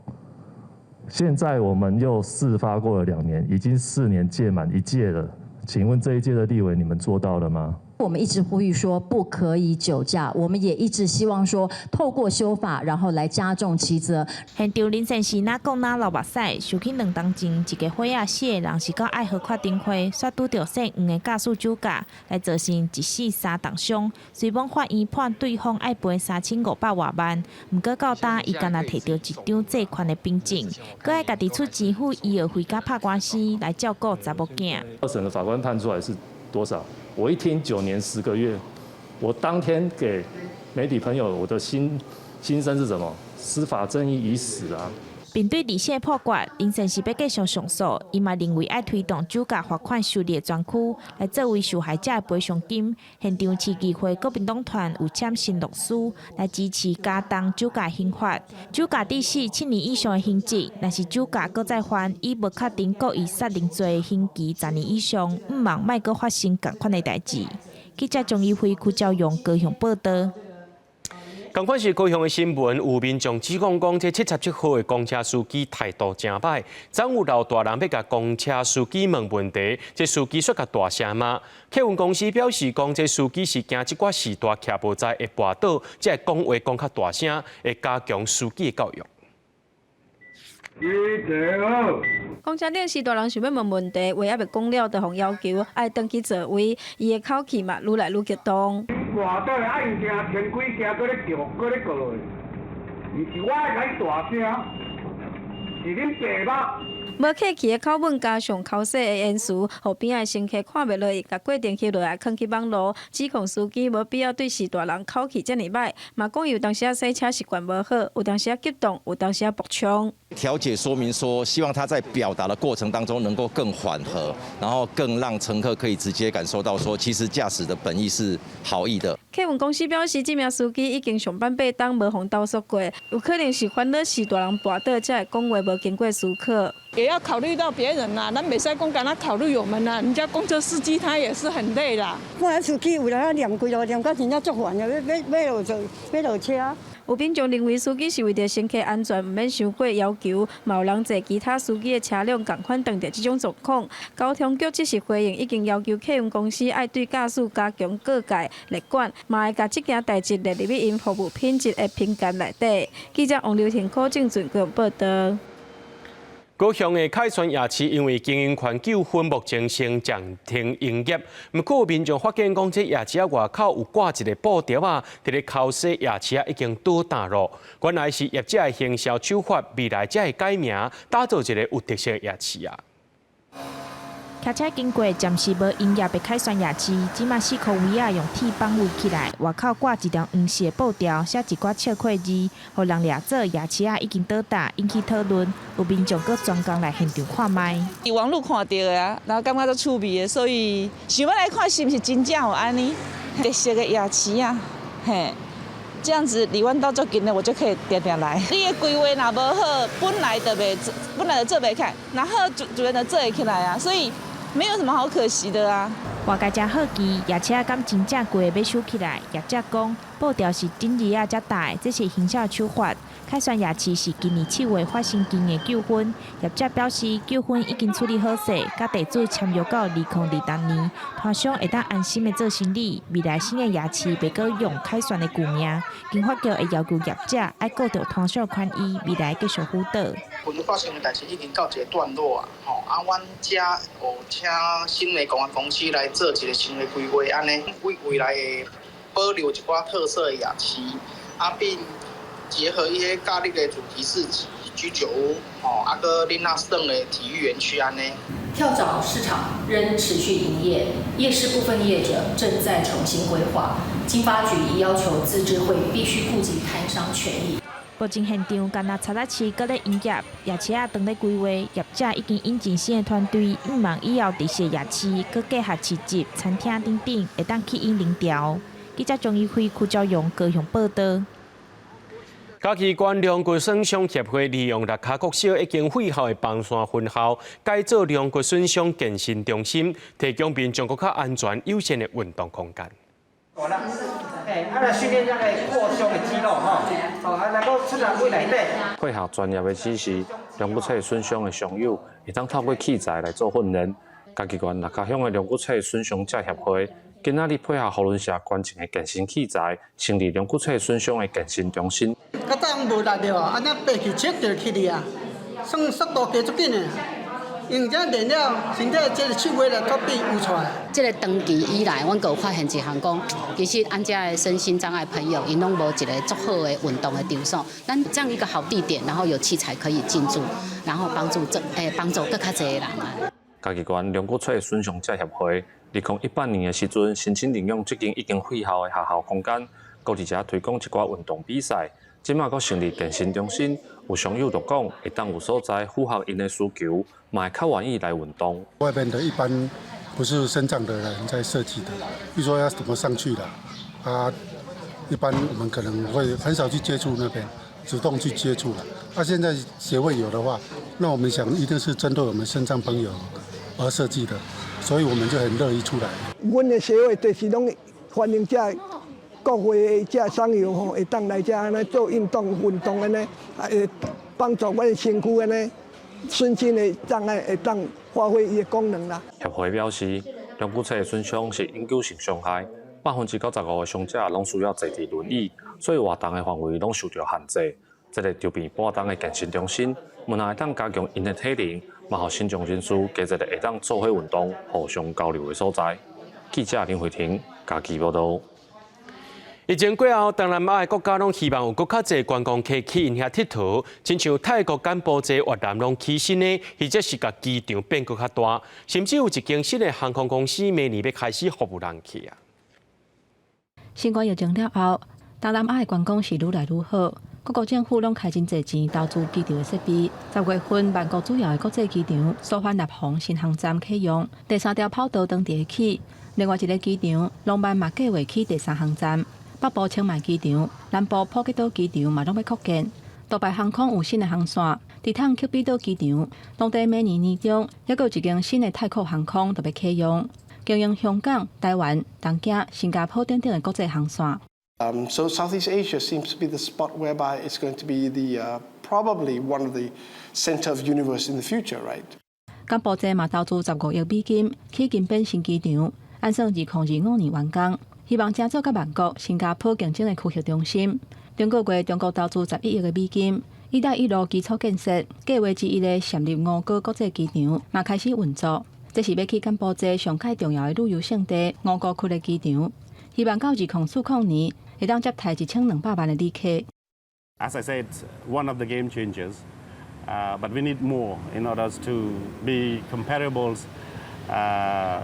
現在我們又事發過了2年，已經4年屆滿一屆了，請問這一屆的立委，你們做到了嗎？我們一直呼籲說不可以酒駕，我們也一直希望說透過修法，然後來加重其責。現場林先生若講若流目屎，想起2冬前一家伙仔四个人是到愛河看燈會，煞拄著姓黃的駕駛酒駕，來造成一死三重傷。雖罔法院判對方愛賠3500外萬，毋過到今伊干焦提著一張借款的憑證，閣愛家己出錢付醫藥費佮拍官司來照顧查某囝。二審的法官判出來是多少？我一聽9年10個月，我當天給媒體朋友我的心聲是什麼？司法正義已死啊！面對二審判決，林先生欲繼續上訴，伊嘛認為愛推動酒駕罰款設立專區，來作為受害者的賠償金。現場市議會國民黨團有簽新律師來支持加重酒駕刑罰。酒駕致死7年以上的刑責，若是酒駕閣再犯，以無確定故意殺人罪的刑期10年以上，向望莫閣發生仝款的代誌。記者張怡輝、柯昭勇高雄報導。仝款是高雄的新聞，有民眾指控講，這77號的公車司機態度誠歹，昨有老大人欲共公車司機問問題，這司機煞共大聲罵。客運公司表示講，這司機是驚這寡序大徛無在會跋倒，才會講話講較大聲，會加強司機的教育。一、二。公車頂時大人想欲問問題，話猶未講了，就予要求愛轉去座位，伊的口氣嘛愈來愈激動。跋倒啊，伊驚天鬼驚，閣咧叫，閣咧過落去，毋是我愛共伊大聲，是恁爸母。無客氣的口吻加上剾洗的言辭，予邊仔的乘客看袂落去，共過程翕落來囥去網路，指控司機無必要對序大人口氣遮爾歹，嘛講有當時仔洗車習慣無好，有當時仔激動，有當時仔爆衝。調解說明說，希望他在表達的過程當中能夠更緩和，然後更讓乘客可以直接感受到說，其實駕駛的本意是好意的。客運公司表示，這名司機已經上班8冬無予投訴過，有可能是煩惱序大人跋倒，才會講話無經過思考。也要考慮到別人啦，咱袂使講干焦考慮我們啦，人家公車司機他也是很累啦。我司機有來念幾路，念到真正足煩的，欲欲落座，欲落車。有民眾認為司機是為著乘客安全，毋免傷過要求，嘛有人坐其他司機的車輛仝款碰著這種狀況。交通局這時回應，已經要求客運公司愛對駕駛加強告誡、列管，嘛會共這件代誌列入去𪜶服務品質的評鑑內底。記者王劉婷、柯正俊報導。高雄的凱旋夜市因為經營權糾紛，目前先暫停營業。毋過民眾發現講，這夜市仔外口有掛一个布條仔，佇咧剾洗夜市仔已經倒彈囉。原來是業者的行銷手法，未來才會改名，打造一个有特色的夜市啊。騎車經過暫時無營業的凱旋夜市，這馬四箍圍仔用鐵板圍起來，外口掛一條黃色布條，寫一寡笑詼字，予人掠做夜市仔已經倒彈，引起討論。有民眾閣專工來現場看覓。佇網路看著的啊，然後感覺足趣味的，所以想欲來看是毋是真正有按呢特色的夜市啊？嘿，這樣子離阮兜足近的，我就可以定定來。你的規劃若無好，本來就袂做，本來就做袂起來，若好自自然就做會起來啊，所以。沒有什麼好可惜的啊！外界誠好奇，夜市仔敢真正規个欲收起來？業者講，布條是頂日仔才貼，這是行銷手法。凱旋夜市是今年7月發生經營糾紛，業者表示糾紛已經處理好勢，佮地主簽約到2026年，攤商會當安心的做生理。未來新的夜市袂閣用凱旋的舊名，經發局會要求業者愛顧著攤商權益，未來繼續輔導。紛發生的代誌已經到一个段落啊，吼啊，阮遮有請新的公安公司來做一个新的規劃，按呢為未來會保留一寡特色的夜市，啊並結合一些咖喱的主題市集、居酒屋，吼啊閣恁仔耍的體育園區按呢。跳蚤市場仍持續營業，夜市部分業者正在重新規劃。經發局已要求自治會必須顧及攤商權益。目前現場干焦賊仔市閣咧營業，夜市仔當咧規劃，業者已經引進新的團隊，向望以後特色夜市閣結合市集、餐廳等等，會當吸引人潮。記者張一輝、柯昭勇高雄報導。嘉義縣龍骨損傷協會利用六跤國小已經廢校的枋山分校，改造龍骨損傷健身中心，提供民眾閣較安全、友善的運動空間。欸，啊來訓練這个擴胸的肌肉吼，哦，啊能夠出來未來底。配合專業的指示，龍骨體損傷的傷友會當透過器材來做訓練。嘉義縣六跤鄉的龍骨體損傷者協會今仔日配合扶輪社捐贈的健身器材，成立龍骨體損傷的健身中心。較早攏無力著，按呢爬去切就去哩啊，算速度加足緊的。因為這練了，身體這个手尾來較變有出來。這个長期以來，阮閣有發現一項講，其實按遮的身心障礙朋友，𪜶攏無一个足好的運動的場所。咱這樣一個好地點，然後有器材可以進駐，然後幫助這幫助閣較濟的人啊。嘉義縣龍骨體損傷者協會，2018年的時陣，申請利用這間已經廢校的學校空間，閣佇遮推廣一寡運動比賽。這馬閣成立健身中心，有傷友就講，會當有所在符合𪜶的需求，嘛會較願意來運動。外面的一般不是身障的人在設計的，比如說要怎麼上去的，啊，一般我們可能會很少去接觸那邊，主動去接觸了。啊，現在協會有的話，那我們想一定是針對我們身障朋友而設計的，所以我們就很樂意出來。阮的協會就是攏歡迎這各會的這傷友吼，會當來遮按呢做運動運動按呢，會幫助阮的身軀按呢，身心的障礙會當發揮伊的功能啦。協會表示，龍骨體損傷是永久性傷害，95%的傷者攏需要坐佇輪椅，所以活動的範圍攏受著限制。這个籌備半冬的健身中心，毋但會當加強𪜶的體能，嘛予身障人士加一个會當做伙運動、互相交流的所在。記者林慧婷嘉義報導。疫情過後，東南亞的國家攏希望有閣較濟觀光客去𪜶遐𨑨迌，親像泰國、柬埔寨、越南攏起新的，或者是共機場變閣較大，甚至有一間新的航空公司明年欲開始服務人客啊。新冠疫情了後，東南亞的觀光是愈來愈好，各國政府攏開真濟錢投資機場的設備。10月份，曼谷主要的國際機場素萬那普新航站啟用，第三條跑道當佇起，另外一个機場廊曼嘛計劃起第三航站。北部清邁機場、南部普吉島機場嘛攏欲擴建。杜拜航空有新的航線，直通克比島機場。當地明年年中，猶閣有一間新的泰國航空就欲啟用，經營香港、台灣、東京、新加坡等等的國際航線。 So Southeast Asia seems to be the spot whereby it's going to be the probably one of the center of universe in the future, right? 柬埔寨嘛投資15億美金起金邊新機場，按算2025年完工。希望成做佮曼谷、新加坡競爭的區域中心。頂個月，中國投資11億的美金，一帶一路基礎建設計劃之一的暹粒吳哥國際機場嘛開始運作。這是欲去柬埔寨上蓋重要的旅遊勝地吳哥窟的機場，希望到2040年會當接待1200萬的旅客。 As I said, one of the game changers, but we need more in order to be comparable,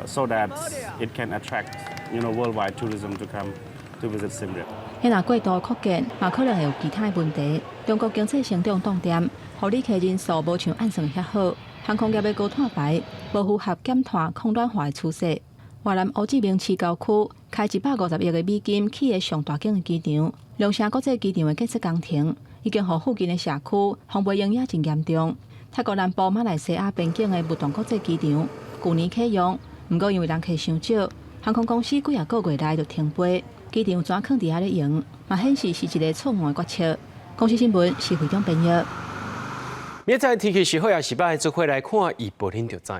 so that it can attract worldwide tourism to come to visit Siem Reap. 若過度擴建，嘛可能會有其他的問題。中國經濟成長動恬，予旅客人數無像按算遐好。航空業的高碳排，無符合減碳抗暖化的趨勢。越南胡志明市郊區開150億的美金起的上大間的機場，龍城國際機場的建設工程，已經予附近的社區風飛鷹也真嚴重。泰國南部馬來西亞邊境的勿洞國際機場，舊年啟用，毋過因為人客傷少，航空公司幾仔個月內就停飛，機場怎囥佇遐咧用，嘛顯示是一个錯誤的決策。公視新聞是會長編譯。明仔天氣是好抑是䆀，做伙來看預報恁就知。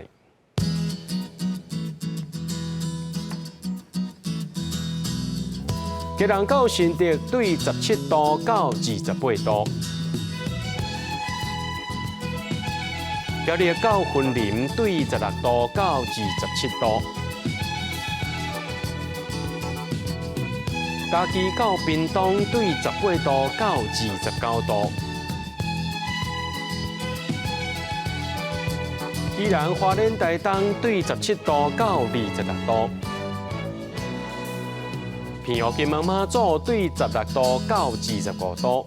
基隆到新竹對17度到28度，苗栗到雲林對16度到27度，嘉義到屏東對18度到29度，宜蘭花蓮台東對17度到26度。澎湖金門馬祖對16度到25度。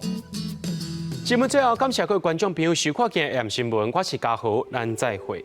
節目最後，感謝各位觀眾朋友收看今日的新聞，我是嘉豪，咱再會。